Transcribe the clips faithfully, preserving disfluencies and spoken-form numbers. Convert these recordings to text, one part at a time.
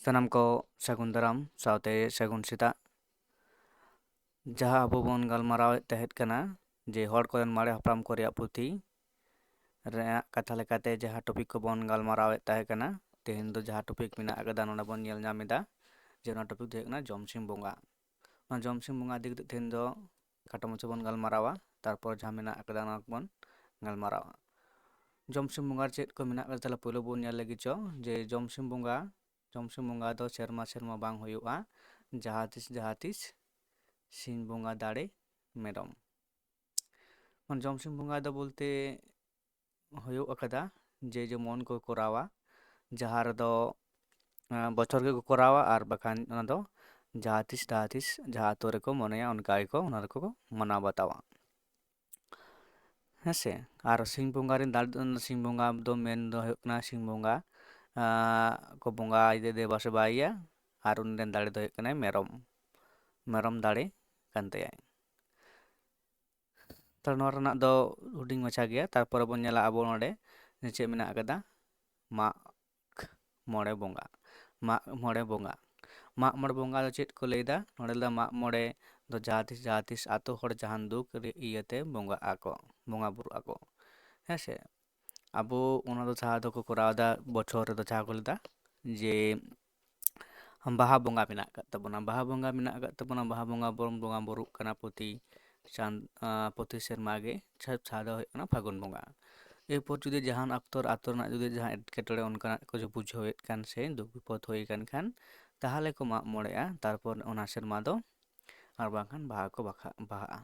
ᱥᱟᱱᱟᱢ ᱠᱚ ᱥᱟᱹᱜᱩᱱ ᱫᱟᱨᱟᱢ ᱥᱟᱶᱛᱮ ᱥᱟᱹᱜᱩᱱ ᱥᱮᱛᱟᱜ᱾ ᱡᱟᱦᱟᱸ ᱟᱵᱚ ᱵᱚᱱ ᱜᱟᱞᱢᱟᱨᱟᱣᱮᱫ ᱛᱟᱦᱮᱸᱫ ᱠᱟᱱᱟ ᱡᱮ ᱦᱚᱲ ᱠᱚᱨᱮᱱ ᱢᱟᱨᱮ ᱦᱟᱯᱲᱟᱢ ᱠᱚ ᱨᱮᱭᱟᱜ ᱯᱩᱛᱷᱤ ᱨᱮᱭᱟᱜ ᱠᱟᱛᱷᱟ ᱞᱮᱠᱟᱛᱮ ᱡᱟᱦᱟᱸ ᱴᱚᱯᱤᱠ ᱠᱚᱵᱚᱱ ᱜᱟᱞᱢᱟᱨᱟᱣᱮᱫ ᱛᱟᱦᱮᱸ ᱠᱟᱱᱟ, ᱛᱮᱦᱮᱧ ᱫᱚ ᱡᱟᱦᱟᱸ ᱴᱚᱯᱤᱠ ᱢᱮᱱᱟᱜ ᱟᱠᱟᱫᱟ ᱱᱚᱰᱮ ᱵᱚᱱ ᱧᱮᱞ ᱧᱟᱢ ᱮᱫᱟ ᱡᱮ ᱚᱱᱟ ᱴᱚᱯᱤᱠ ᱫᱚ ᱦᱩᱭᱩᱜ ᱠᱟᱱᱟ ᱡᱚᱢᱥᱤᱢ ᱵᱚᱸᱜᱟ᱾ ᱚᱱᱟ ᱡᱚᱢᱥᱤᱢ ᱵᱚᱸᱜᱟ ᱤᱫᱤ ᱠᱟᱛᱮ ᱛᱮᱦᱮᱧ ᱫᱚ ᱠᱷᱟᱴᱚ ᱢᱟᱪᱷᱟ ᱵᱚᱱ ᱜᱟᱞᱢᱟᱨᱟᱣᱟ, ᱛᱟᱨᱯᱚᱨ ᱡᱟᱦᱟᱸ ᱢᱮᱱᱟᱜ ᱟᱠᱟᱫᱟ ᱚᱱᱟ ᱠᱚᱵᱚᱱ ᱜᱟᱞᱢᱟᱨᱟᱣᱟ᱾ ᱡᱚᱢᱥᱤᱢ ᱵᱚᱸᱜᱟ ᱨᱮ ᱪᱮᱫ ᱠᱚ ᱢᱮᱱᱟᱜ ᱟᱠᱟᱫᱟ, ᱛᱟᱦᱚᱞᱮ ᱯᱳᱭᱞᱳ ᱵᱚᱱ ᱧᱮᱞ ᱞᱮᱜᱮ ᱪᱚ ᱡᱮ ᱡᱚᱢᱥᱤᱢ ᱵᱚᱸᱜᱟ, ᱡᱚᱢᱥᱤᱢ ᱵᱚᱸᱜᱟ ᱫᱚ ᱥᱮᱨᱢᱟ ᱥᱮᱨᱢᱟ ᱵᱟᱝ ᱦᱩᱭᱩᱜᱼᱟ, ᱡᱟᱦᱟᱸ ᱛᱤᱥ ᱡᱟᱦᱟᱸ ᱛᱤᱥ ᱥᱤᱧ ᱵᱚᱸᱜᱟ ᱫᱟᱲᱮ ᱢᱮᱨᱚᱢ᱾ ᱢᱟᱱᱮ ᱡᱚᱢᱥᱤᱢ ᱵᱚᱸᱜᱟ ᱫᱚ ᱵᱚᱞᱛᱮ ᱦᱩᱭᱩᱜ ᱟᱠᱟᱫᱟ ᱡᱮ ᱡᱮᱢᱚᱱ ᱠᱚ ᱠᱚᱨᱟᱣᱟ, ᱡᱟᱦᱟᱸ ᱨᱮᱫᱚ ᱟᱸ, ᱵᱚᱪᱷᱚᱨ ᱜᱮᱠᱚ ᱠᱚᱨᱟᱣᱟ, ᱟᱨ ᱵᱟᱠᱷᱟᱱ ᱚᱱᱟ ᱫᱚ ᱡᱟᱦᱟᱸ ᱛᱤᱥ ᱡᱟᱦᱟᱸ ᱛᱤᱥ ᱡᱟᱦᱟᱸ ᱟᱛᱳ ᱨᱮᱠᱚ ᱢᱚᱱᱮᱭᱟ ᱚᱱᱠᱟ ᱜᱮᱠᱚ ᱚᱱᱟ ᱨᱮᱠᱚ ᱢᱟᱱᱟᱣ ᱵᱟᱛᱟᱣᱟ᱾ ᱦᱮᱸ ᱥᱮ? ᱟᱨ ᱥᱤᱧ ᱵᱚᱸᱜᱟ ᱨᱮᱱ ᱫᱟᱲᱮ ᱫᱚ, ᱥᱤᱧ ᱵᱚᱸᱜᱟ ᱫᱚ ᱢᱮᱱ ᱫᱚ ᱦᱩᱭᱩᱜ ᱠᱟᱱᱟ ᱥᱤᱧ ᱵᱚᱸᱜᱟ ᱟᱸ, ᱠᱚ ᱵᱚᱸᱜᱟ ᱤᱫᱤ ᱫᱮᱵᱟ ᱥᱮᱵᱟᱭᱮᱭᱟ, ᱟᱨ ᱩᱱᱤ ᱨᱮᱱ ᱫᱟᱲᱮ ᱫᱚ ᱦᱩᱭᱩᱜ ᱠᱟᱱᱟᱭ ᱢᱮᱨᱚᱢ, ᱢᱮᱨᱚᱢ ᱫᱟᱲᱮ ᱠᱟᱱ ᱛᱟᱭᱟᱭ᱾ ᱛᱟᱦᱞᱮ ᱱᱚᱣᱟ ᱨᱮᱱᱟᱜ ᱫᱚ ᱦᱩᱰᱤᱧ ᱢᱟᱪᱷᱟ ᱜᱮᱭᱟ᱾ ᱛᱟᱨᱯᱚᱨᱮ ᱵᱚᱱ ᱧᱮᱞᱟ ᱟᱵᱚ ᱱᱚᱰᱮ ᱡᱮ ᱪᱮᱫ ᱢᱮᱱᱟᱜ ᱟᱠᱟᱫᱟ, ᱢᱟᱜ ᱢᱚᱬᱮ ᱵᱚᱸᱜᱟ, ᱢᱟᱜ ᱢᱚᱬᱮ ᱵᱚᱸᱜᱟ᱾ ᱢᱟᱜ ᱢᱚᱬᱮ ᱵᱚᱸᱜᱟ ᱫᱚ ᱪᱮᱫ ᱠᱚ ᱞᱟᱹᱭᱫᱟ? ᱱᱚᱰᱮ ᱫᱚ ᱢᱟᱜ ᱢᱚᱬᱮ ᱫᱚ ᱡᱟᱦᱟᱸ ᱛᱤᱥ ᱡᱟᱦᱟᱸ ᱛᱤᱥ ᱟᱛᱳ ᱦᱚᱲ ᱡᱟᱦᱟᱱ ᱫᱩᱠ ᱨᱮ ᱤᱭᱟᱹᱛᱮ ᱵᱚᱸᱜᱟᱜ ᱟᱠᱚ, ᱵᱚᱸᱜᱟ ᱵᱩᱨᱩᱜ ᱟᱠᱚ, ᱦᱮᱸ ᱥᱮ? ᱟᱵᱚ ᱚᱱᱟ ᱫᱚ ᱡᱟᱦᱟᱸ ᱫᱚᱠᱚ ᱠᱚᱨᱟᱣ ᱮᱫᱟ ᱵᱚᱪᱷᱚᱨ ᱨᱮᱫᱚ ᱡᱟᱦᱟᱸ ᱠᱚ ᱞᱟᱹᱭᱫᱟ ᱡᱮ ᱵᱟᱦᱟ ᱵᱚᱸᱜᱟ ᱢᱮᱱᱟᱜ ᱟᱠᱟᱫ ᱛᱟᱵᱚᱱᱟ, ᱵᱟᱦᱟ ᱵᱚᱸᱜᱟ ᱢᱮᱱᱟᱜ ᱟᱠᱟᱫ ᱛᱟᱵᱚᱱᱟ, ᱵᱟᱦᱟ ᱵᱚᱸᱜᱟ ᱵᱚᱱ ᱵᱚᱸᱜᱟ ᱵᱩᱨᱩᱜ ᱠᱟᱱᱟ ᱯᱨᱚᱛᱤ ᱪᱟᱸᱫ-, ᱟᱸ, ᱯᱨᱚᱛᱤ ᱥᱮᱨᱢᱟ ᱜᱮ᱾ ᱡᱟᱦᱟᱸ ᱫᱚ ᱦᱩᱭᱩᱜ ᱠᱟᱱᱟ ᱯᱷᱟᱹᱜᱩᱱ ᱵᱚᱸᱜᱟ᱾ ᱮᱨᱯᱚᱨ ᱡᱩᱫᱤ ᱡᱟᱦᱟᱱ ᱚᱠᱛᱚ ᱨᱮ ᱟᱛᱳ ᱨᱮᱱᱟᱜ ᱡᱩᱫᱤ ᱡᱟᱦᱟᱸ ᱮᱴᱠᱮᱴᱚᱬᱮ ᱚᱱᱠᱟᱱᱟᱜ ᱠᱚ ᱵᱩᱡᱷᱟᱹᱣᱮᱫ ᱠᱟᱱ ᱥᱮ ᱫᱩᱠ ᱵᱤᱯᱚᱫ ᱦᱩᱭ ᱟᱠᱟᱱ ᱠᱷᱟᱱ, ᱛᱟᱦᱚᱞᱮ ᱠᱚ ᱢᱟᱜ ᱢᱚᱬᱮᱜᱼᱟ᱾ ᱛᱟᱨᱯᱚᱨ ᱚᱱᱟ ᱥᱮᱨᱢᱟ ᱫᱚ ᱟᱨ ᱵᱟᱝᱠᱷᱟᱱ ᱵᱟᱦᱟ ᱠᱚ ᱵᱟᱠᱷᱟ-, ᱵᱟᱦᱟᱜᱼᱟ᱾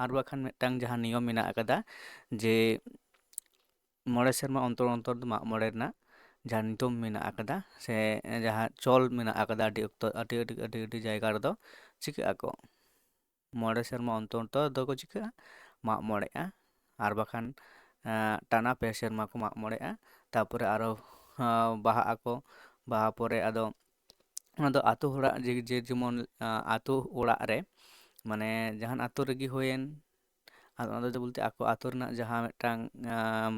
ᱟᱨ ᱵᱟᱠᱷᱟᱱ ᱢᱤᱫᱴᱟᱝ ᱡᱟᱦᱟᱸ ᱱᱤᱭᱚᱢ ᱢᱮᱱᱟᱜ ᱟᱠᱟᱫᱟ ᱡᱮ ᱢᱚᱬᱮ ᱥᱮᱨᱢᱟ ᱚᱱᱛᱚᱨ ᱚᱱᱛᱚᱨ ᱫᱚ ᱢᱟᱜ ᱢᱚᱬᱮ ᱨᱮᱱᱟᱜ ᱡᱟᱦᱟᱸ ᱱᱤᱭᱚᱢ ᱢᱮᱱᱟᱜ ᱟᱠᱟᱫᱟ ᱥᱮ ᱡᱟᱦᱟᱸ ᱪᱚᱞ ᱢᱮᱱᱟᱜ ᱟᱠᱟᱫᱟ ᱟᱹᱰᱤ ᱚᱠᱛᱚ, ᱟᱹᱰᱤ, ᱟᱹᱰᱤ, ᱟᱹᱰᱤ, ᱟᱹᱰᱤ ᱡᱟᱭᱜᱟ ᱨᱮᱫᱚ ᱪᱤᱠᱟᱹᱜ ᱟᱠᱚ, ᱢᱚᱬᱮ ᱥᱮᱨᱢᱟ ᱚᱱᱛᱚᱨ ᱚᱱᱛᱚᱨ ᱫᱚᱠᱚ ᱪᱤᱠᱟᱹᱜᱼᱟ, ᱢᱟᱜ ᱢᱚᱬᱮᱜᱼᱟ᱾ ᱟᱨ ᱵᱟᱠᱷᱟᱱ, ᱮᱸ, ᱴᱟᱱᱟ ᱯᱮ ᱥᱮᱨᱢᱟ ᱠᱚ ᱢᱟᱜ ᱢᱚᱬᱮᱜᱼᱟ᱾ ᱛᱟᱨᱯᱚᱨᱮ ᱟᱨᱚ, ᱮᱸ, ᱵᱟᱦᱟᱜ ᱟᱠᱚ᱾ ᱵᱟᱦᱟ ᱯᱚᱨᱮ ᱟᱫᱚ ᱚᱱᱟ ᱫᱚ ᱟᱛᱳ ᱦᱚᱲᱟᱜ ᱡᱮ, ᱡᱮ ᱡᱮᱢᱚᱱ, ᱮᱸ, ᱟᱛᱳ ᱚᱲᱟᱜ ᱨᱮ, ᱢᱟᱱᱮ ᱡᱟᱦᱟᱱ ᱟᱛᱳ ᱨᱮᱜᱮ ᱦᱩᱭᱮᱱ, ᱟᱨ ᱚᱱᱟ ᱫᱚ ᱵᱚᱞᱛᱮ ᱟᱠᱚ ᱟᱛᱳ ᱨᱮᱱᱟᱜ ᱡᱟᱦᱟᱸ ᱢᱤᱫᱴᱟᱝ, ᱟᱢ,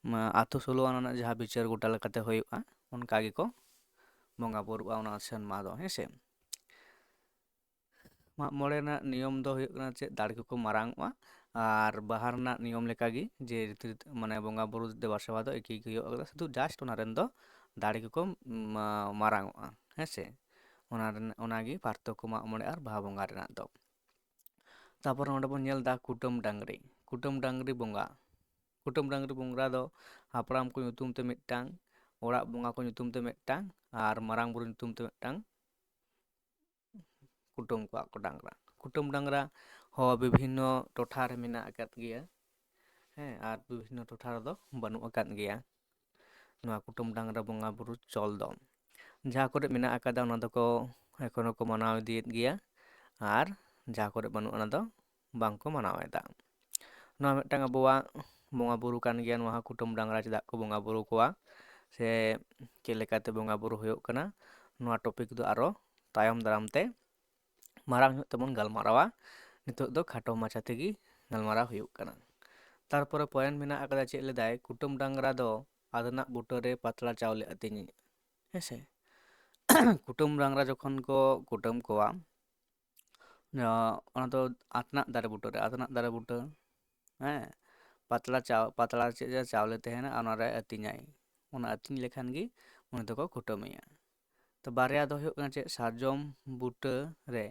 ᱢᱟ-, ᱟᱛᱳ ᱥᱳᱞᱳ ᱟᱱᱟ ᱨᱮᱱᱟᱜ ᱡᱟᱦᱟᱸ ᱵᱤᱪᱟᱹᱨ ᱜᱚᱴᱟ ᱞᱮᱠᱟᱛᱮ ᱦᱩᱭᱩᱜᱼᱟ, ᱚᱱᱠᱟ ᱜᱮᱠᱚ ᱵᱚᱸᱜᱟ ᱵᱩᱨᱩᱜᱼᱟ ᱚᱱᱟ ᱥᱮᱨᱢᱟ ᱫᱚ, ᱦᱮᱸ ᱥᱮ᱾ ᱢᱟᱜ ᱢᱚᱬᱮ ᱨᱮᱱᱟᱜ ᱱᱤᱭᱚᱢ ᱫᱚ ᱦᱩᱭᱩᱜ ᱠᱟᱱᱟ ᱪᱮᱫ, ᱫᱟᱲᱮ ᱠᱚᱠᱚ ᱢᱟᱨᱟᱝ ᱚᱜᱼᱟ᱾ ᱟᱨ ᱵᱟᱦᱟ ᱨᱮᱱᱟᱜ ᱱᱤᱭᱚᱢ ᱞᱮᱠᱟᱜᱮ ᱡᱮ ᱨᱤᱛᱤ ᱨᱤᱛᱤ-, ᱢᱟᱱᱮ ᱵᱚᱸᱜᱟ ᱵᱩᱨᱩ ᱫᱮᱵᱟ ᱥᱮᱵᱟ ᱫᱚ ᱮᱠᱤ ᱜᱮ ᱦᱩᱭᱩᱜᱼᱟ, ᱥᱩᱫᱷᱩ just ᱚᱱᱟ ᱨᱮᱱ ᱫᱚ ᱫᱟᱲᱮ ᱠᱚᱠᱚ ᱢᱟ-, ᱢᱟᱨᱟᱝ ᱚᱜᱼᱟ, ᱦᱮᱸ ᱥᱮ᱾ ᱚᱱᱟ ᱨᱮᱱᱟᱜ, ᱚᱱᱟᱜᱮ ᱯᱟᱨᱛᱷᱚᱠᱠᱚ ᱢᱟᱜ ᱢᱚᱬᱮ ᱟᱨ ᱵᱟᱦᱟ ᱵᱚᱸᱜᱟ ᱨᱮᱱᱟᱜ ᱫᱚ᱾ ᱛᱟᱯᱚᱨ ᱱᱚᱰᱮ ᱵᱚᱱ ᱧᱮᱞ ᱮᱫᱟ ᱠᱩᱴᱟᱹᱢ ᱰᱟᱝᱨᱤ, ᱠᱩᱴᱟᱹᱢ ᱰᱟᱝᱨᱤ ᱵᱚᱸᱜᱟ᱾ ᱠᱩᱴᱟᱹᱢ ᱰᱟᱝᱨᱤ ᱵᱚᱸᱜᱟ ᱫᱚ ᱦᱟᱯᱲᱟᱢ ᱠᱚ ᱧᱩᱛᱩᱢ ᱛᱮ ᱢᱤᱫᱴᱟᱝ, ᱚᱲᱟᱜ ᱵᱚᱸᱜᱟ ᱠᱚ ᱧᱩᱛᱩᱢ ᱛᱮ ᱢᱤᱫᱴᱟᱝ, ᱟᱨ ᱢᱟᱨᱟᱝ ᱵᱩᱨᱩ ᱧᱩᱛᱩᱢ ᱛᱮ ᱢᱤᱫᱴᱟᱝ ᱠᱩᱴᱟᱹᱢ ᱠᱚᱣᱟ ᱠᱚ ᱰᱟᱝᱨᱟ᱾ ᱠᱩᱴᱟᱹᱢ ᱰᱟᱝᱨᱟ ᱦᱚᱸ ᱵᱤᱵᱷᱤᱱᱱᱚ ᱴᱚᱴᱷᱟ ᱨᱮ ᱢᱮᱱᱟᱜ ᱟᱠᱟᱫ ᱜᱮᱭᱟ, ᱦᱮᱸ, ᱟᱨ ᱵᱤᱵᱷᱤᱱᱱᱚ ᱴᱚᱴᱷᱟ ᱨᱮᱫᱚ ᱵᱟᱹᱱᱩᱜ ᱟᱠᱟᱫ ᱜᱮᱭᱟ ᱱᱚᱣᱟ ᱠᱩᱴᱟᱹᱢ ᱰᱟᱝᱨᱟ ᱵᱚᱸᱜᱟ ᱵᱩᱨᱩ ᱪᱚᱞ ᱫᱚ᱾ ᱡᱟᱦᱟᱸ ᱠᱚᱨᱮ ᱢᱮᱱᱟᱜ ᱟᱠᱟᱫᱟ ᱚᱱᱟ ᱫᱚᱠᱚ ᱮᱠᱷᱚᱱ ᱦᱚᱸᱠᱚ ᱢᱟᱱᱟᱣ ᱤᱫᱤᱭᱮᱫ ᱜᱮᱭᱟ, ᱟᱨ ᱡᱟᱦᱟᱸ ᱠᱚᱨᱮ ᱵᱟᱹᱱᱩᱜ ᱚᱱᱟ ᱫᱚ ᱵᱟᱝᱠᱚ ᱢᱟᱱᱟᱣ ᱮᱫᱟ᱾ ᱱᱚᱣᱟ ᱢᱤᱫᱴᱟᱝ ᱟᱵᱚᱣᱟᱜ ᱵᱚᱸᱜᱟ ᱵᱩᱨᱩ ᱠᱟᱱ ᱜᱮᱭᱟ, ᱱᱚᱣᱟ ᱦᱚᱸ ᱠᱩᱴᱟᱹᱢ ᱰᱟᱝᱨᱟ ᱪᱮᱫᱟᱜ ᱠᱚ ᱵᱚᱸᱜᱟ ᱵᱩᱨᱩ ᱠᱚᱣᱟ ᱥᱮ ᱪᱮᱫ ᱞᱮᱠᱟᱛᱮ ᱵᱚᱸᱜᱟ ᱵᱩᱨᱩ ᱦᱩᱭᱩᱜ ᱠᱟᱱᱟ, ᱱᱚᱣᱟ topic ᱫᱚ ᱟᱨᱚ ᱛᱟᱭᱚᱢ ᱫᱟᱨᱟᱢ ᱛᱮ ᱢᱟᱨᱟᱝ ᱧᱚᱜ ᱛᱮᱵᱚᱱ ᱜᱟᱞᱢᱟᱨᱟᱣᱟ᱾ ᱱᱤᱛᱚᱜ ᱫᱚ ᱠᱷᱟᱴᱚ ᱢᱟᱪᱷᱟ ᱛᱮᱜᱮ ᱜᱟᱞᱢᱟᱨᱟᱣ ᱦᱩᱭᱩᱜ ᱠᱟᱱᱟ᱾ ᱛᱟᱨᱯᱚᱨᱮ point ᱢᱮᱱᱟᱜ ᱟᱠᱟᱫᱟ ᱪᱮᱫ ᱞᱮᱫᱟᱭ, ᱠᱩᱴᱟᱹᱢ ᱰᱟᱝᱨᱟ ᱫᱚ ᱟᱛᱱᱟᱜ ᱵᱩᱴᱟᱹᱨᱮ ᱯᱟᱛᱲᱟ ᱪᱟᱣᱞᱮ ᱟᱹᱛᱤᱧᱤᱡ, ᱦᱮᱸ ᱥᱮ᱾ ᱠᱩᱴᱟᱹᱢ ᱰᱟᱝᱨᱟ ᱡᱚᱠᱷᱚᱱ ᱠᱚ ᱠᱩᱴᱟᱹᱢ ᱠᱚᱣᱟ, ᱚᱱᱟ ᱫᱚ ᱟᱛᱱᱟᱜ ᱫᱟᱨᱮ ᱵᱩᱴᱟᱹᱨᱮ, ᱟᱛᱱᱟᱜ ᱫᱟᱨᱮ ᱵᱩᱴᱟᱹ, ᱦᱮᱸ, ᱯᱟᱛᱲᱟ ᱪᱟᱣ-, ᱯᱟᱛᱲᱟ ᱪᱮᱫ ᱪᱟᱣᱞᱮ ᱛᱟᱦᱮᱱᱟ, ᱚᱱᱟᱨᱮ ᱟᱹᱛᱤᱧᱟᱭ᱾ ᱚᱱᱟ ᱟᱹᱛᱤᱧ ᱞᱮᱠᱷᱟᱱ ᱜᱮ ᱩᱱᱤ ᱫᱚᱠᱚ ᱠᱩᱴᱟᱹᱢᱮᱭᱟ᱾ ᱛᱚ ᱵᱟᱨᱭᱟ ᱫᱚ ᱦᱩᱭᱩᱜ ᱠᱟᱱᱟ ᱪᱮᱫ, ᱥᱟᱨᱡᱚᱢ ᱵᱩᱴᱟᱹ ᱨᱮ,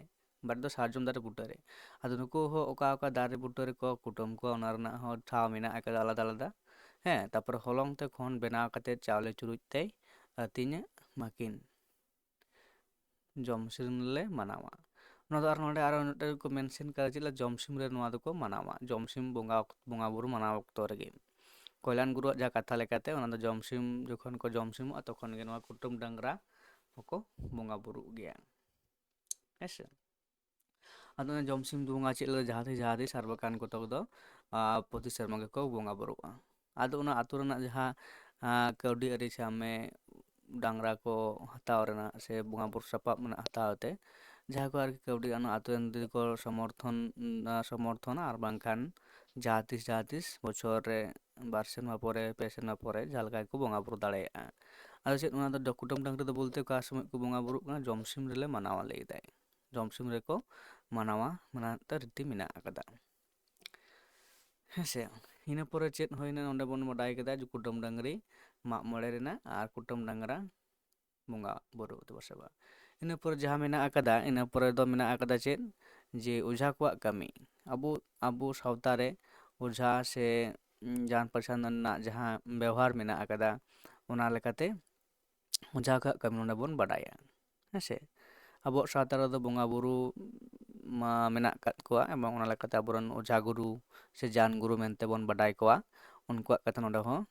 ᱵᱟᱨ ᱫᱚ ᱥᱟᱨᱡᱚᱢ ᱫᱟᱨᱮ ᱵᱩᱴᱟᱹ ᱨᱮ᱾ ᱟᱫᱚ ᱱᱩᱠᱩ ᱦᱚᱸ ᱚᱠᱟ ᱚᱠᱟ ᱫᱟᱨᱮ ᱵᱩᱴᱟᱹ ᱨᱮᱠᱚ ᱠᱩᱴᱟᱹᱢ ᱠᱚᱣᱟ, ᱚᱱᱟ ᱨᱮᱱᱟᱜ ᱦᱚᱸ ᱴᱷᱟᱶ ᱢᱮᱱᱟᱜ ᱟᱠᱟᱫᱟ ᱟᱞᱟᱫᱟ ᱟᱞᱟᱫᱟ᱾ ᱦᱮᱸ, ᱛᱟᱨᱯᱚᱨᱮ ᱦᱚᱞᱚᱝ ᱛᱮ ᱠᱷᱚᱱ ᱵᱮᱱᱟᱣ ᱠᱟᱛᱮ ᱪᱟᱣᱞᱮ ᱪᱩᱨᱩᱡ ᱛᱮᱭ ᱟᱹᱛᱤᱧ ᱢᱟᱹᱠᱤᱱ᱾ ᱡᱚᱢ ᱥᱤᱢ ᱞᱮ ᱢᱟᱱᱟᱣᱟ᱾ ᱱᱚᱣᱟ ᱫᱚ ᱟᱨ ᱱᱚᱰᱮ ᱟᱨᱚ ᱢᱤᱫᱴᱮᱱ ᱠᱚ mention ᱠᱟᱫᱟ, ᱪᱮᱫ ᱞᱮᱠᱟ ᱡᱚᱢ ᱥᱤᱢ ᱨᱮ ᱱᱚᱣᱟ ᱫᱚᱠᱚ ᱢᱟᱱᱟᱣᱟ, ᱡᱚᱢ ᱥᱤᱢ ᱵᱚᱸᱜᱟ ᱚᱠ-, ᱵᱚᱸᱜᱟ ᱵᱩᱨᱩ ᱢᱟᱱᱟᱣ ᱚᱠᱛᱚ ᱨᱮᱜᱮ᱾ ᱠᱚᱞᱭᱟᱱ ᱜᱩᱨᱩᱣᱟᱜ ᱡᱟᱦᱟᱸ ᱠᱟᱛᱷᱟ ᱞᱮᱠᱟᱛᱮ, ᱚᱱᱟ ᱫᱚ ᱡᱚᱢ ᱥᱤᱢ ᱡᱚᱠᱷᱚᱱ ᱠᱚ ᱡᱚᱢ ᱥᱤᱢᱚᱜᱼᱟ, ᱛᱚᱠᱷᱚᱱ ᱜᱮ ᱱᱚᱣᱟ ᱠᱩᱴᱟᱹᱢ ᱰᱟᱝᱨᱟ ᱦᱚᱸᱠᱚ ᱵᱚᱸᱜᱟ ᱵᱩᱨᱩᱜ ᱜᱮᱭᱟ, ᱦᱮᱸ ᱥᱮ᱾ ᱟᱫᱚ ᱚᱱᱟ ᱡᱚᱢ ᱥᱤᱢ ᱵᱚᱸᱜᱟ ᱪᱮᱫ ᱞᱮᱠᱟ ᱡᱟᱦᱟᱸ ᱛᱤᱥ ᱡᱟᱦᱟᱸ ᱛᱤᱥ ᱟᱨ ᱵᱟᱠᱷᱟᱱ ᱠᱚᱛᱚᱠ ᱫᱚ, ᱟᱨ ᱯᱨᱚᱛᱤ ᱥᱮᱨᱢᱟ ᱜᱮᱠᱚ ᱵᱚᱸᱜᱟ ᱵᱩᱨᱩᱜᱼᱟ᱾ ᱟᱫᱚ ᱚᱱᱟ ᱟᱹᱛᱩ ᱨᱮᱱᱟᱜ ᱡᱟᱦᱟᱸ, ᱟᱨ ᱠᱟᱹᱣᱰᱤ ᱟᱹᱨᱤ ᱥᱟᱢᱮ ᱰᱟᱝᱨᱟ ᱠᱚ ᱦᱟᱛᱟᱣ ᱨᱮᱱᱟᱜ ᱥᱮ ᱵᱚᱸᱜᱟ ᱵᱩᱨᱩ ᱥᱟᱯᱟᱵ ᱨᱮᱱᱟᱜ ᱦᱟᱛᱟᱣ ᱛᱮ, ᱡᱟᱦᱟᱸ ᱠᱚ ᱟᱨᱠᱤ ᱠᱟᱹᱣᱰᱤ ᱟᱱ ᱟᱹᱛᱩ ᱨᱮᱱ ᱡᱩᱫᱤ ᱠᱚ ᱥᱚᱢᱚᱨᱛᱷᱚᱱ, ᱟᱨ ᱥᱚᱢᱚᱨᱛᱷᱚᱱᱟ, ᱟᱨ ᱵᱟᱝᱠᱷᱟᱱ ᱡᱟᱦᱟᱸ ᱛᱤᱥ ᱡᱟᱦᱟᱸ ᱛᱤᱥ ᱵᱚᱪᱷᱚᱨ ᱨᱮ ᱵᱟᱨ ᱥᱮᱨᱢᱟ ᱯᱚᱨᱮ, ᱯᱮ ᱥᱮᱨᱢᱟ ᱯᱚᱨᱮ ᱡᱟᱦᱟᱸ ᱞᱮᱠᱟ ᱜᱮᱠᱚ ᱵᱚᱸᱜᱟ ᱵᱩᱨᱩ ᱫᱟᱲᱮᱭᱟᱜᱼᱟ᱾ ᱟᱫᱚ ᱪᱮᱫ ᱚᱱᱟ ᱫᱚ ᱠᱩᱴᱟᱹᱢ ᱰᱟᱝᱨᱤ ᱫᱚ ᱵᱚᱞᱛᱮ ᱚᱠᱟ ᱥᱚᱢᱚᱭ ᱠᱚ ᱵᱚᱸᱜᱟ ᱵᱩᱨᱩᱜ ᱠᱟᱱᱟ, ᱡᱚᱢ ᱥᱤᱢ ᱨᱮᱞᱮ ᱢᱟᱱᱟᱣᱟ ᱞᱟᱹᱭ ᱫᱟᱭ᱾ ᱡᱚᱢ ᱥᱤᱢ ᱨᱮᱠᱚ ᱢᱟᱱᱟᱣᱟ, ᱢᱟᱱᱟᱣ ᱛᱮ ᱨᱤᱛᱤ ᱢᱮᱱᱟᱜ ᱟᱠᱟᱫᱟ᱾ ᱦᱮᱸ ᱥᱮ, ᱤᱱᱟᱹ ᱯᱚᱨᱮ ᱪᱮᱫ ᱦᱩᱭᱱᱟ, ᱱᱚᱰᱮ ᱵᱚᱱ ᱵᱟᱰᱟᱭ ᱠᱮᱫᱟ ᱡᱮ ᱠᱩᱴᱟᱹᱢ ᱰᱟᱝᱨᱤ ᱢᱟᱜ ᱢᱚᱬᱮ ᱨᱮᱱᱟᱜ ᱟᱨ ᱠᱩᱴᱟᱹᱢ ᱰᱟᱝᱨᱟ ᱵᱚᱸᱜᱟ ᱵᱩᱨᱩ ᱫᱮᱵᱟ ᱥᱮᱵᱟ᱾ ᱤᱱᱟᱹ ᱯᱚᱨᱮ ᱡᱟᱦᱟᱸ ᱢᱮᱱᱟᱜ ᱟᱠᱟᱫᱟ, ᱤᱱᱟᱹ ᱯᱚᱨᱮ ᱫᱚ ᱢᱮᱱᱟᱜ ᱟᱠᱟᱫᱟ ᱪᱮᱫ, ᱡᱮ ᱚᱡᱷᱟ ᱠᱚᱣᱟᱜ ᱠᱟᱹᱢᱤ᱾ ᱟᱵᱚ, ᱟᱵᱚ ᱥᱟᱶᱛᱟ ᱨᱮ ᱚᱡᱷᱟ ᱥᱮ, ᱩᱢ, ᱡᱟᱱ ᱯᱟᱨᱪᱟᱱ ᱨᱮᱱᱟᱜ ᱡᱟᱦᱟᱸ ᱵᱮᱣᱦᱟᱨ ᱢᱮᱱᱟᱜ ᱟᱠᱟᱫᱟ, ᱚᱱᱟ ᱞᱮᱠᱟᱛᱮ ᱚᱡᱷᱟ ᱠᱚᱣᱟᱜ ᱠᱟᱹᱢᱤ ᱱᱚᱰᱮ ᱵᱚᱱ ᱵᱟᱰᱟᱭᱟ᱾ ᱦᱮᱸ ᱥᱮ, ᱟᱵᱚᱣᱟᱜ ᱥᱟᱶᱛᱟ ᱨᱮᱫᱚ ᱵᱚᱸᱜᱟ ᱵᱩᱨᱩ ᱢᱟ ᱢᱮᱱᱟᱜ ᱟᱠᱟᱫ ᱠᱚᱣᱟ, ᱮᱵᱚᱝ ᱚᱱᱟ ᱞᱮᱠᱟᱛᱮ ᱟᱵᱚᱨᱮᱱ ᱚᱡᱷᱟ ᱜᱩᱨᱩ ᱥᱮ ᱡᱟᱱ ᱜᱩᱨᱩ ᱢᱮᱱᱛᱮ ᱵᱚᱱ ᱵᱟᱰᱟᱭ ᱠᱚᱣᱟ, ᱩᱱᱠᱩᱣᱟᱜ ᱠᱟᱛᱷᱟ ᱱᱚᱰᱮ ᱦᱚᱸ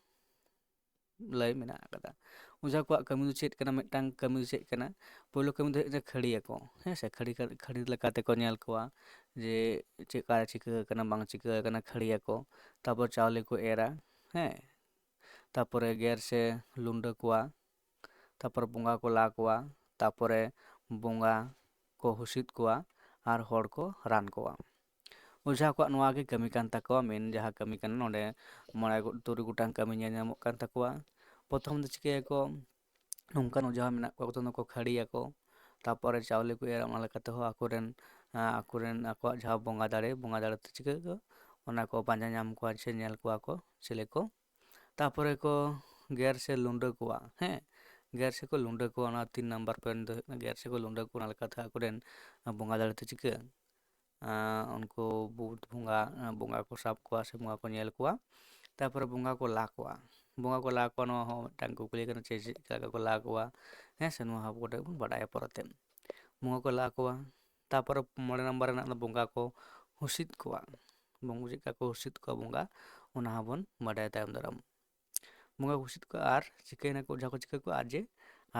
ᱞᱟᱹᱭ ᱢᱮᱱᱟᱜ ᱟᱠᱟᱫᱟ᱾ ᱚᱡᱷᱟ ᱠᱚᱣᱟᱜ ᱠᱟᱹᱢᱤ ᱫᱚ ᱪᱮᱫ ᱠᱟᱱᱟ? ᱢᱤᱫᱴᱟᱝ ᱠᱟᱹᱢᱤ ᱫᱚ ᱪᱮᱫ ᱠᱟᱱᱟ? ᱯᱳᱭᱞᱳ ᱠᱟᱹᱢᱤ ᱫᱚ ᱦᱩᱭᱩᱜ ᱠᱟᱱᱟ ᱠᱷᱟᱹᱲᱤᱭᱟᱠᱚ, ᱦᱮᱸ ᱥᱮ, ᱠᱷᱟᱹᱲᱤ, ᱠᱷᱟᱹᱲᱤ ᱞᱮᱠᱟ ᱛᱮᱠᱚ ᱧᱮᱞ ᱠᱚᱣᱟ ᱡᱮ ᱪᱮᱫ ᱚᱠᱟᱨᱮ ᱪᱤᱠᱟᱹ ᱟᱠᱟᱱᱟ, ᱵᱟᱝ ᱪᱤᱠᱟᱹ ᱟᱠᱟᱱᱟ, ᱠᱷᱟᱹᱲᱤᱭᱟᱠᱚ᱾ ᱛᱟᱨᱯᱚᱨ ᱪᱟᱣᱞᱮ ᱠᱚ ᱮᱨᱟ, ᱦᱮᱸ, ᱛᱟᱨᱯᱚᱨᱮ ᱜᱮᱨ ᱥᱮ ᱞᱩᱸᱰᱟᱹ ᱠᱚᱣᱟ, ᱛᱟᱨᱯᱚᱨᱮ ᱵᱚᱸᱜᱟ ᱠᱚ ᱞᱟ ᱠᱚᱣᱟ, ᱛᱟᱨᱯᱚᱨᱮ ᱵᱚᱸᱜᱟ ᱠᱚ ᱦᱩᱥᱤᱫ ᱠᱚᱣᱟ ᱟᱨ ᱦᱚᱲ ᱠᱚ ᱨᱟᱱ ᱠᱚᱣᱟ᱾ ᱚᱡᱷᱟ ᱠᱚᱣᱟᱜ ᱱᱚᱣᱟ ᱜᱮ ᱠᱟᱹᱢᱤ ᱠᱟᱱ ᱛᱟᱠᱚᱣᱟ, ᱢᱮᱱ ᱡᱟᱦᱟᱸ ᱠᱟᱹᱢᱤ ᱠᱟᱱᱟ, ᱱᱚᱰᱮ ᱢᱚᱬᱮ ᱜᱚ-, ᱛᱩᱨᱩᱭ ᱜᱚᱴᱟᱝ ᱠᱟᱹᱢᱤ ᱧᱮᱞ ᱧᱟᱢᱚᱜ ᱠᱟᱱ ᱛᱟᱠᱚᱣᱟ᱾ ᱯᱨᱚᱛᱷᱚᱢ ᱫᱚ ᱪᱤᱠᱟᱹᱭᱟᱠᱚ? ᱱᱚᱝᱠᱟᱱ ᱚᱡᱷᱟ ᱢᱮᱱᱟᱜ ᱠᱚᱣᱟ, ᱯᱨᱚᱛᱷᱚᱢ ᱫᱚᱠᱚ ᱠᱷᱟᱹᱲᱤᱭᱟᱠᱚ, ᱛᱟᱨᱯᱚᱨᱮ ᱪᱟᱣᱞᱮ ᱠᱚ ᱮᱨᱟ, ᱚᱱᱟ ᱞᱮᱠᱟᱛᱮᱦᱚᱸ ᱟᱠᱚᱨᱮᱱ, ᱟᱸ, ᱟᱠᱚᱨᱮᱱ, ᱟᱠᱚᱣᱟᱜ ᱡᱟᱦᱟᱸ ᱵᱚᱸᱜᱟ ᱫᱟᱲᱮ, ᱵᱚᱸᱜᱟ ᱫᱟᱲᱮ ᱛᱮ ᱪᱤᱠᱟᱹ ᱠᱚ, ᱚᱱᱟ ᱠᱚ ᱯᱟᱸᱡᱟ ᱧᱟᱢ ᱠᱚᱣᱟ ᱥᱮ ᱧᱮᱞ ᱠᱚᱣᱟ ᱠᱚ ᱪᱤᱞᱤ ᱠᱚ᱾ ᱛᱟᱨᱯᱚᱨᱮ ᱠᱚ ᱜᱮᱨ ᱥᱮ ᱞᱩᱸᱰᱟᱹ ᱠᱚᱣᱟ, ᱦᱮᱸ, ᱜᱮᱨ ᱥᱮᱠᱚ ᱞᱩᱸᱰᱟᱹ ᱠᱚᱣᱟ᱾ ᱚᱱᱟ ᱛᱤᱱ ᱱᱟᱢᱵᱟᱨ point ᱫᱚ ᱦᱩᱭᱩᱜ ᱠᱟᱱᱟ, ᱜᱮᱨ ᱥᱮᱠᱚ ᱞᱩᱸᱰᱟᱹ ᱠᱚᱣᱟ, ᱚᱱᱟ ᱞᱮᱠᱟᱛᱮ ᱟᱠᱚᱨᱮᱱ ᱵᱚᱸᱜᱟ ᱫᱟᱲᱮ ᱛᱮ ᱪᱤᱠᱟᱹ, ᱟᱸ, ᱩᱱᱠᱩ ᱵᱩᱛ ᱵᱚᱸᱜᱟ, ᱟᱸ, ᱵᱚᱸᱜᱟ ᱠᱚ ᱥᱟᱵ ᱠᱚᱣᱟ ᱥᱮ ᱵᱚᱸᱜᱟ ᱠᱚ ᱧᱮᱞ ᱠᱚᱣᱟ᱾ ᱛᱟᱨᱯᱚᱨᱮ ᱵᱚᱸᱜᱟ ᱠᱚ ᱞᱟ ᱠᱚᱣᱟ᱾ ᱵᱚᱸᱜᱟ ᱠᱚ ᱞᱟ ᱠᱚᱣᱟ, ᱱᱚᱣᱟ ᱦᱚᱸ ᱢᱤᱫᱴᱟᱝ ᱠᱩᱠᱞᱤ ᱠᱟᱱᱟ, ᱪᱮᱫ, ᱪᱮᱫ ᱞᱮᱠᱟ ᱠᱚ ᱞᱟ ᱠᱚᱣᱟ? ᱦᱮᱸ ᱥᱮ, ᱱᱚᱣᱟ ᱦᱚᱸ ᱟᱵᱚ ᱠᱟᱹᱴᱤᱡ ᱵᱚᱱ ᱵᱟᱰᱟᱭᱟ ᱯᱚᱨᱮᱛᱮ᱾ ᱵᱚᱸᱜᱟ ᱠᱚ ᱞᱟ ᱠᱚᱣᱟ, ᱛᱟᱨᱯᱚᱨᱮ ᱢᱚᱬᱮ ᱱᱟᱢᱵᱟᱨ ᱨᱮᱱᱟᱜ ᱫᱚ ᱵᱚᱸᱜᱟ ᱠᱚ ᱦᱩᱥᱤᱫ ᱠᱚᱣᱟ᱾ ᱵᱚᱸᱜᱟ ᱪᱮᱫ ᱞᱮᱠᱟ ᱠᱚ ᱦᱩᱥᱤᱫ ᱠᱚᱣᱟ ᱵᱚᱸᱜᱟ, ᱚᱱᱟ ᱦᱚᱸᱵᱚᱱ ᱵᱟᱰᱟᱭᱟ ᱛᱟᱭᱚᱢ ᱫᱟᱨᱟᱢ᱾ ᱵᱚᱸᱜᱟ ᱠᱚ ᱦᱩᱥᱤᱫ ᱠᱚᱣᱟ ᱟᱨ ᱪᱤᱠᱟᱹᱭᱮᱱᱟ ᱠᱚ, ᱚᱡᱷᱟ ᱠᱚ ᱪᱤᱠᱟᱹ ᱠᱚᱣᱟ? ᱟᱨ ᱡᱮ,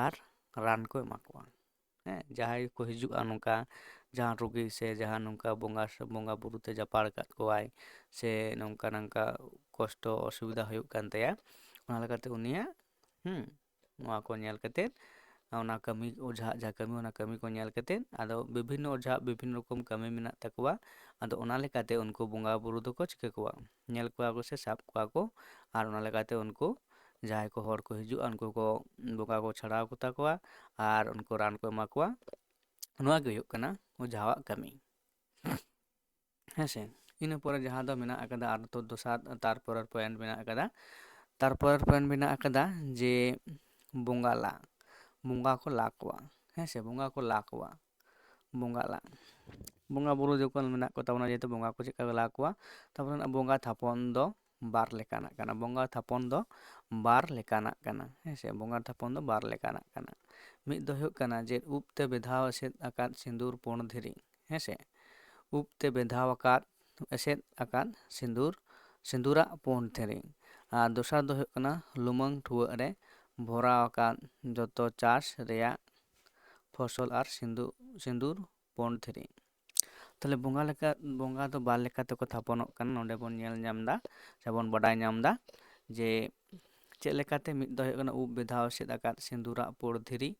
ᱟᱨ ᱨᱟᱱ ᱠᱚ ᱮᱢᱟ ᱠᱚᱣᱟ᱾ ᱦᱮᱸ, ᱡᱟᱦᱟᱸᱭ ᱠᱚ ᱦᱤᱡᱩᱜᱼᱟ ᱱᱚᱝᱠᱟ, ᱡᱟᱦᱟᱸ ᱨᱩᱜᱤ ᱥᱮ ᱡᱟᱦᱟᱸ ᱱᱚᱝᱠᱟ ᱵᱚᱸᱜᱟ, ᱵᱚᱸᱜᱟ ᱵᱩᱨᱩ ᱛᱮ ᱡᱟᱯᱟᱲ ᱟᱠᱟᱫ ᱠᱚᱣᱟᱭ, ᱥᱮ ᱱᱚᱝᱠᱟ ᱱᱚᱝᱠᱟ ᱠᱚᱥᱴᱚ ᱚᱥᱩᱵᱤᱫᱷᱟ ᱦᱩᱭᱩᱜ ᱠᱟᱱ ᱛᱟᱭᱟ, ᱚᱱᱟ ᱞᱮᱠᱟᱛᱮ ᱩᱱᱤᱭᱟᱜ, ᱦᱩᱸ, ᱱᱚᱣᱟ ᱠᱚ ᱧᱮᱞ ᱠᱟᱛᱮᱫ, ᱚᱱᱟ ᱠᱟᱹᱢᱤ, ᱚᱡᱷᱟᱣᱟᱜ ᱡᱟᱦᱟᱸ ᱠᱟᱹᱢᱤ, ᱚᱱᱟ ᱠᱟᱹᱢᱤ ᱠᱚ ᱧᱮᱞ ᱠᱟᱛᱮᱫ, ᱟᱫᱚ ᱵᱤᱵᱷᱤᱱᱱᱚ ᱚᱡᱷᱟᱣᱟᱜ ᱵᱤᱵᱷᱤᱱᱱᱚ ᱨᱚᱠᱚᱢ ᱠᱟᱹᱢᱤ ᱢᱮᱱᱟᱜ ᱛᱟᱠᱚᱣᱟ᱾ ᱟᱫᱚ ᱚᱱᱟ ᱞᱮᱠᱟᱛᱮ ᱩᱱᱠᱩ ᱵᱚᱸᱜᱟ ᱵᱩᱨᱩ ᱫᱚᱠᱚ ᱪᱤᱠᱟᱹ ᱠᱚᱣᱟ? ᱧᱮᱞ ᱠᱚᱣᱟ ᱠᱚ ᱥᱮ ᱥᱟᱵ ᱠᱚᱣᱟ ᱠᱚ, ᱟᱨ ᱚᱱᱟ ᱞᱮᱠᱟᱛᱮ ᱩᱱᱠᱩ ᱡᱟᱦᱟᱸᱭ ᱠᱚ ᱦᱚᱲ ᱠᱚ ᱦᱤᱡᱩᱜᱼᱟ, ᱩᱱᱠᱩ ᱠᱚ ᱵᱚᱸᱜᱟ ᱠᱚ ᱪᱷᱟᱲᱟᱣ ᱠᱚᱛᱟ ᱠᱚᱣᱟ ᱟᱨ ᱩᱱᱠᱩ ᱨᱟᱱ ᱠᱚ ᱮᱢᱟ ᱠᱚᱣᱟ᱾ ᱱᱚᱣᱟ ᱜᱮ ᱦᱩᱭᱩᱜ ᱠᱟᱱᱟ ᱚᱡᱷᱟᱣᱟᱜ ᱠᱟᱹᱢᱤ᱾ ᱦᱮᱸ ᱥᱮ? ᱤᱱᱟᱹ ᱯᱚᱨᱮ ᱡᱟᱦᱟᱸ ᱫᱚ ᱢᱮᱱᱟᱜ ᱟᱠᱟᱫᱟ, ᱟᱨ ᱛᱚ ᱫᱚᱥᱟᱨ, ᱛᱟᱨᱯᱚᱨᱮᱨ ᱯᱚᱭᱮᱱᱴ ᱢᱮᱱᱟᱜ ᱟᱠᱟᱫᱟ, ᱛᱟᱨᱯᱚᱨᱮᱨ ᱯᱚᱭᱮᱱᱴ ᱢᱮᱱᱟᱜ ᱟᱠᱟᱫᱟ ᱡᱮ ᱵᱚᱸᱜᱟ ᱞᱟ, ᱵᱚᱸᱜᱟ ᱠᱚ ᱞᱟ ᱠᱚᱣᱟ᱾ ᱦᱮᱸ ᱥᱮ? ᱵᱚᱸᱜᱟ ᱠᱚ ᱞᱟ ᱠᱚᱣᱟ, ᱵᱚᱸᱜᱟ ᱞᱟ᱾ ᱵᱚᱸᱜᱟ ᱵᱩᱨᱩ ᱡᱚᱠᱷᱚᱱ ᱢᱮᱱᱟᱜ ᱠᱚ ᱛᱟᱵᱚᱱᱟ, ᱡᱮᱦᱮᱛᱩ ᱵᱚᱸᱜᱟ ᱠᱚ ᱪᱮᱫ ᱞᱮᱠᱟ ᱠᱚ ᱞᱟ ᱠᱚᱣᱟ, ᱛᱟᱨᱯᱚᱨᱮ ᱵᱚᱸᱜᱟ ᱛᱷᱟᱯᱚᱱ ᱫᱚ ᱵᱟᱨ ᱞᱮᱠᱟᱱᱟᱜ ᱠᱟᱱᱟ᱾ ᱵᱚᱸᱜᱟ ᱛᱷᱟᱯᱚᱱ ᱫᱚ ᱵᱟᱨ ᱞᱮᱠᱟᱱᱟᱜ ᱠᱟᱱᱟ᱾ ᱦᱮᱸ ᱥᱮ? ᱵᱚᱸᱜᱟ ᱛᱷᱟᱯᱚᱱ ᱫᱚ ᱵᱟᱨ ᱞᱮᱠᱟᱱᱟᱜ ᱠᱟᱱᱟ᱾ ᱢᱤᱫ ᱫᱚ ᱦᱩᱭᱩᱜ ᱠᱟᱱᱟ ᱡᱮ ᱩᱵ ᱛᱮ ᱵᱮᱫᱷᱟᱣ ᱮᱥᱮᱫ ᱟᱠᱟᱫ ᱥᱤᱸᱫᱩᱨ ᱯᱩᱸᱰ ᱫᱷᱤᱨᱤ᱾ ᱦᱮᱸ ᱥᱮ? ᱩᱵ ᱛᱮ ᱵᱮᱫᱷᱟᱣ ᱟᱠᱟᱫ, ᱮᱥᱮᱫ ᱟᱠᱟᱫ ᱥᱤᱸᱫᱩᱨ, ᱥᱤᱸᱫᱩᱨᱟᱜ ᱯᱩᱸᱰ ᱫᱷᱤᱨᱤ᱾ ᱟᱨ ᱫᱚᱥᱟᱨ ᱫᱚ ᱦᱩᱭᱩᱜ ᱠᱟᱱᱟ ᱞᱩᱢᱟᱹᱝ ᱴᱷᱩᱣᱟᱹᱜ ᱨᱮ ᱵᱷᱚᱨᱟᱣ ᱟᱠᱟᱫ ᱡᱚᱛᱚ ᱪᱟᱥ ᱨᱮᱭᱟᱜ ᱯᱷᱚᱥᱚᱞ ᱟᱨ ᱥᱤᱸᱫᱩ-, ᱥᱤᱸᱫᱩᱨ ᱯᱩᱸᱰ ᱫᱷᱤᱨᱤ᱾ ᱛᱟᱦᱞᱮ ᱵᱚᱸᱜᱟ ᱞᱮᱠᱟ, ᱵᱚᱸᱜᱟ ᱫᱚ ᱵᱟᱨ ᱞᱮᱠᱟ ᱛᱮᱠᱚ ᱛᱷᱟᱯᱚᱱᱚᱜ ᱠᱟᱱᱟ᱾ ᱱᱚᱰᱮ ᱵᱚᱱ ᱧᱮᱞ ᱧᱟᱢ ᱮᱫᱟ ᱥᱮ ᱵᱚᱱ ᱵᱟᱰᱟᱭ ᱧᱟᱢ ᱮᱫᱟ ᱡᱮ ᱪᱮᱫ ᱞᱮᱠᱟᱛᱮ᱾ ᱢᱤᱫ ᱫᱚ ᱦᱩᱭᱩᱜ ᱠᱟᱱᱟ ᱩᱵ ᱵᱮᱫᱷᱟᱣ ᱮᱥᱮᱫ ᱟᱠᱟᱫ ᱥᱤᱸᱫᱩᱨᱟᱜ ᱯᱩᱸᱰ ᱫᱷᱤᱨᱤ,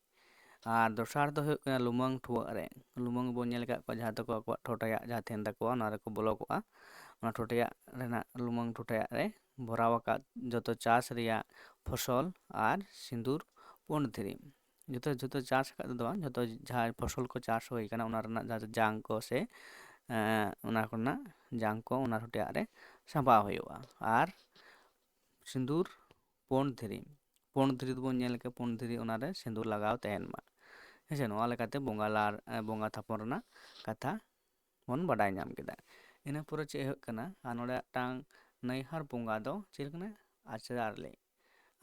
ᱟᱨ ᱫᱚᱥᱟᱨ ᱫᱚ ᱦᱩᱭᱩᱜ ᱠᱟᱱᱟ ᱞᱩᱢᱟᱹᱝ ᱴᱷᱩᱣᱟᱹᱜ ᱨᱮ᱾ ᱞᱩᱢᱟᱹᱝ ᱵᱚᱱ ᱧᱮᱞ ᱟᱠᱟᱫ ᱠᱚᱣᱟ ᱡᱟᱦᱟᱸ ᱫᱚᱠᱚ ᱟᱠᱚᱣᱟᱜ ᱴᱷᱚᱴᱟᱭᱟᱜ ᱡᱟᱦᱟᱸ ᱛᱟᱦᱮᱱ ᱛᱟᱠᱚᱣᱟ, ᱚᱱᱟ ᱨᱮᱠᱚ ᱵᱚᱞᱚ ᱠᱚᱜᱼᱟ᱾ ᱚᱱᱟ ᱴᱷᱚᱴᱟᱭᱟᱜ ᱨᱮᱱᱟᱜ, ᱞᱩᱢᱟᱹᱝ ᱴᱷᱚᱴᱟᱭᱟᱜ ᱨᱮ ᱵᱷᱚᱨᱟᱣ ᱟᱠᱟᱫ ᱡᱚᱛᱚ ᱪᱟᱥ ᱨᱮᱭᱟᱜ ᱯᱷᱚᱥᱚᱞ ᱟᱨ ᱥᱤᱸᱫᱩᱨ ᱯᱩᱸᱰ ᱫᱷᱤᱨᱤ᱾ ᱡᱚᱛᱚ, ᱡᱚᱛᱚ ᱪᱟᱥ ᱟᱠᱟᱫ ᱫᱚ ᱵᱟᱝ, ᱡᱚᱛᱚ ᱡᱟᱦᱟᱸ ᱯᱷᱚᱥᱚᱞ ᱠᱚ ᱪᱟᱥ ᱦᱩᱭ ᱟᱠᱟᱱᱟ, ᱚᱱᱟ ᱨᱮᱱᱟᱜ ᱡᱟᱦᱟᱸ ᱫᱚ ᱡᱟᱝ ᱠᱚ ᱥᱮ, ᱮᱸ, ᱚᱱᱟ ᱠᱚᱨᱮᱱᱟᱜ ᱡᱟᱝ ᱠᱚ ᱚᱱᱟ ᱴᱷᱚᱴᱟᱭᱟᱜ ᱨᱮ ᱥᱟᱸᱵᱟᱣ ᱦᱩᱭᱩᱜᱼᱟ᱾ ᱟᱨ ᱥᱤᱸᱫᱩᱨ ᱯᱩᱸᱰ ᱫᱷᱤᱨᱤ, ᱯᱩᱸᱰ ᱫᱷᱤᱨᱤ ᱫᱚᱵᱚᱱ ᱧᱮᱞ ᱠᱮᱫ, ᱯᱩᱸᱰ ᱫᱷᱤᱨᱤ ᱚᱱᱟᱨᱮ ᱥᱤᱸᱫᱩᱨ ᱞᱟᱜᱟᱣ ᱛᱟᱦᱮᱱ ᱢᱟ᱾ ᱦᱮᱸ ᱥᱮ? ᱱᱚᱣᱟ ᱞᱮᱠᱟᱛᱮ ᱵᱚᱸᱜᱟ ᱞᱟ-, ᱮ, ᱵᱚᱸᱜᱟ ᱛᱷᱟᱯᱚᱱ ᱨᱮᱱᱟᱜ ᱠᱟᱛᱷᱟ ᱵᱚᱱ ᱵᱟᱰᱟᱭ ᱧᱟᱢ ᱠᱮᱫᱟ᱾ ᱤᱱᱟᱹ ᱯᱚᱨᱮ ᱪᱮᱫ ᱦᱩᱭᱩᱜ ᱠᱟᱱᱟ? ᱟᱨ ᱱᱚᱰᱮ ᱢᱤᱫᱴᱟᱝ ᱱᱟᱹᱭᱦᱟᱨ ᱵᱚᱸᱜᱟ ᱫᱚ ᱪᱮᱫ ᱠᱟᱱᱟ? ᱟᱪᱟᱨ ᱞᱮ᱾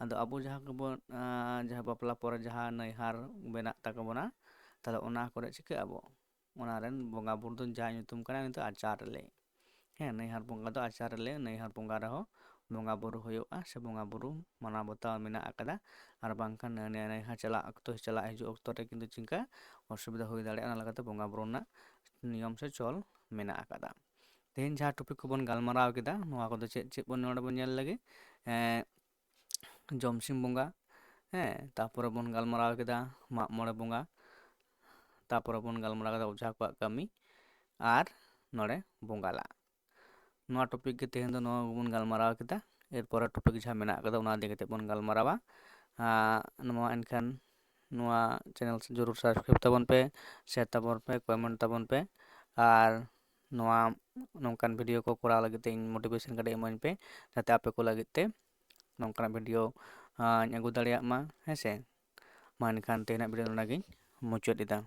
ᱟᱫᱚ ᱟᱵᱚ ᱡᱟᱦᱟᱸ ᱠᱚᱵᱚᱱ, ᱟᱸ, ᱡᱟᱦᱟᱸ ᱵᱟᱯᱞᱟ ᱯᱚᱨᱮ ᱡᱟᱦᱟᱸ ᱱᱟᱹᱭᱦᱟᱨ ᱵᱮᱱᱟᱜ ᱛᱟᱠᱚ ᱵᱚᱱᱟ, ᱛᱟᱦᱞᱮ ᱚᱱᱟ ᱠᱚᱨᱮ ᱪᱤᱠᱟᱹᱜ ᱟᱵᱚ? ᱚᱱᱟ ᱨᱮᱱ ᱵᱚᱸᱜᱟ ᱵᱩᱨᱩ ᱫᱚ ᱡᱟᱦᱟᱸ ᱧᱩᱛᱩᱢ ᱠᱟᱱᱟ, ᱩᱱᱤ ᱫᱚ ᱟᱪᱟᱨ ᱞᱮ᱾ ᱦᱮᱸ, ᱱᱟᱹᱭᱦᱟᱨ ᱵᱚᱸᱜᱟ ᱫᱚ ᱟᱪᱟᱨ ᱞᱮ, ᱱᱟᱹᱭᱦᱟᱨ ᱵᱚᱸᱜᱟ ᱨᱮᱦᱚᱸ ᱵᱚᱸᱜᱟ ᱵᱩᱨᱩ ᱦᱩᱭᱩᱜᱼᱟ ᱥᱮ ᱵᱚᱸᱜᱟ ᱵᱩᱨᱩ ᱢᱟᱱᱟᱣ ᱵᱟᱛᱟᱣ ᱢᱮᱱᱟᱜ ᱟᱠᱟᱫᱟ᱾ ᱟᱨ ᱵᱟᱝᱠᱷᱟᱱ ᱱᱟᱹ-, ᱱᱟᱹ-, ᱱᱟᱹᱭᱦᱟᱨ ᱪᱟᱞᱟᱜ ᱚᱠᱛᱚ, ᱪᱟᱞᱟᱜ ᱦᱤᱡᱩᱜ ᱚᱠᱛᱚ ᱨᱮ ᱠᱤᱱᱛᱩ ᱪᱤᱠᱟ ᱚᱥᱩᱵᱤᱫᱷᱟ ᱦᱩᱭ ᱫᱟᱲᱮᱭᱟᱜᱼᱟ, ᱚᱱᱟ ᱞᱮᱠᱟᱛᱮ ᱵᱚᱸᱜᱟ ᱵᱩᱨᱩ ᱨᱮᱱᱟᱜ ᱱᱤᱭᱚᱢ ᱥᱮ ᱪᱚᱞ ᱢᱮᱱᱟᱜ ᱟᱠᱟᱫᱟ᱾ ᱛᱮᱦᱮᱧ ᱡᱟᱦᱟᱸ ᱴᱚᱯᱤᱠ ᱠᱚᱵᱚᱱ ᱜᱟᱞᱢᱟᱨᱟᱣ ᱠᱮᱫᱟ, ᱱᱚᱣᱟ ᱠᱚᱫᱚ ᱪᱮᱫ ᱪᱮᱫ ᱵᱚᱱ ᱱᱚᱰᱮ ᱵᱚᱱ ᱧᱮᱞ ᱞᱮᱜᱮ? ᱮᱸ, ᱡᱚᱢᱥᱤᱢ ᱵᱚᱸᱜᱟ, ᱦᱮᱸ, ᱛᱟᱯᱚᱨᱮ ᱵᱚᱱ ᱜᱟᱞᱢᱟᱨᱟᱣ ᱠᱮᱫᱟ ᱢᱟᱜ ᱢᱚᱬᱮ ᱵᱚᱸᱜᱟ, ᱛᱟᱯᱚᱨᱮ ᱵᱚᱱ ᱜᱟᱞᱢᱟᱨᱟᱣ ᱠᱮᱫᱟ ᱚᱡᱷᱟ ᱠᱚᱣᱟᱜ ᱠᱟᱹᱢᱤ, ᱟᱨ ᱱᱚᱰᱮ ᱵᱚᱸᱜᱟ ᱞᱟ᱾ ᱱᱚᱣᱟ ᱴᱚᱯᱤᱠ ᱜᱮ ᱛᱮᱦᱮᱧ ᱫᱚ ᱱᱚᱣᱟ ᱜᱮᱵᱚᱱ ᱜᱟᱞᱢᱟᱨᱟᱣ ᱠᱮᱫᱟ᱾ ᱮᱨᱯᱚᱨᱮ ᱴᱚᱯᱤᱠ ᱡᱟᱦᱟᱸ ᱢᱮᱱᱟᱜ ᱟᱠᱟᱫᱟ, ᱚᱱᱟ ᱤᱫᱤ ᱠᱟᱛᱮ ᱵᱚᱱ ᱜᱟᱞᱢᱟᱨᱟᱣᱟ᱾ ᱟᱨ ᱱᱚᱣᱟ ᱮᱱᱠᱷᱟᱱ ᱱᱚᱣᱟ ᱪᱮᱱᱮᱞ ᱡᱚᱨᱩᱨ ᱥᱟᱵᱥᱠᱨᱟᱭᱤᱵ ᱛᱟᱵᱚᱱ ᱯᱮ, ᱥᱮᱭᱟᱨ ᱛᱟᱵᱚᱱ ᱯᱮ, ᱠᱚᱢᱮᱱᱴ ᱛᱟᱵᱚᱱ ᱯᱮ, ᱟᱨ ᱱᱚᱣᱟ ᱱᱚᱝᱠᱟᱱ ᱵᱷᱤᱰᱤᱭᱳ ᱠᱚ ᱠᱚᱨᱟᱣ ᱞᱟᱹᱜᱤᱫ ᱛᱮ ᱤᱧ ᱢᱳᱴᱤᱵᱷᱮᱥᱚᱱ ᱠᱟᱹᱴᱤᱡ ᱤᱢᱟᱹᱧ ᱯᱮ, ᱡᱟᱛᱮ ᱟᱯᱮ ᱠᱚ ᱞᱟᱹᱜᱤᱫ ᱛᱮ ᱱᱚᱝᱠᱟᱱᱟᱜ ᱵᱷᱤᱰᱤᱭᱳ ᱤᱧ ᱟᱹᱜᱩ ᱫᱟᱲᱮᱭᱟᱜ ᱢᱟ᱾ ᱦᱮᱸ ᱥᱮ, ᱢᱟ ᱮᱱᱠᱷᱟᱱ ᱛᱮᱦᱮᱧᱟᱜ ᱵᱷᱤᱰᱤᱭᱳ ᱱᱚᱰᱮ ᱜᱤᱧ ᱢᱩᱪᱟᱹᱫ ᱮᱫᱟ᱾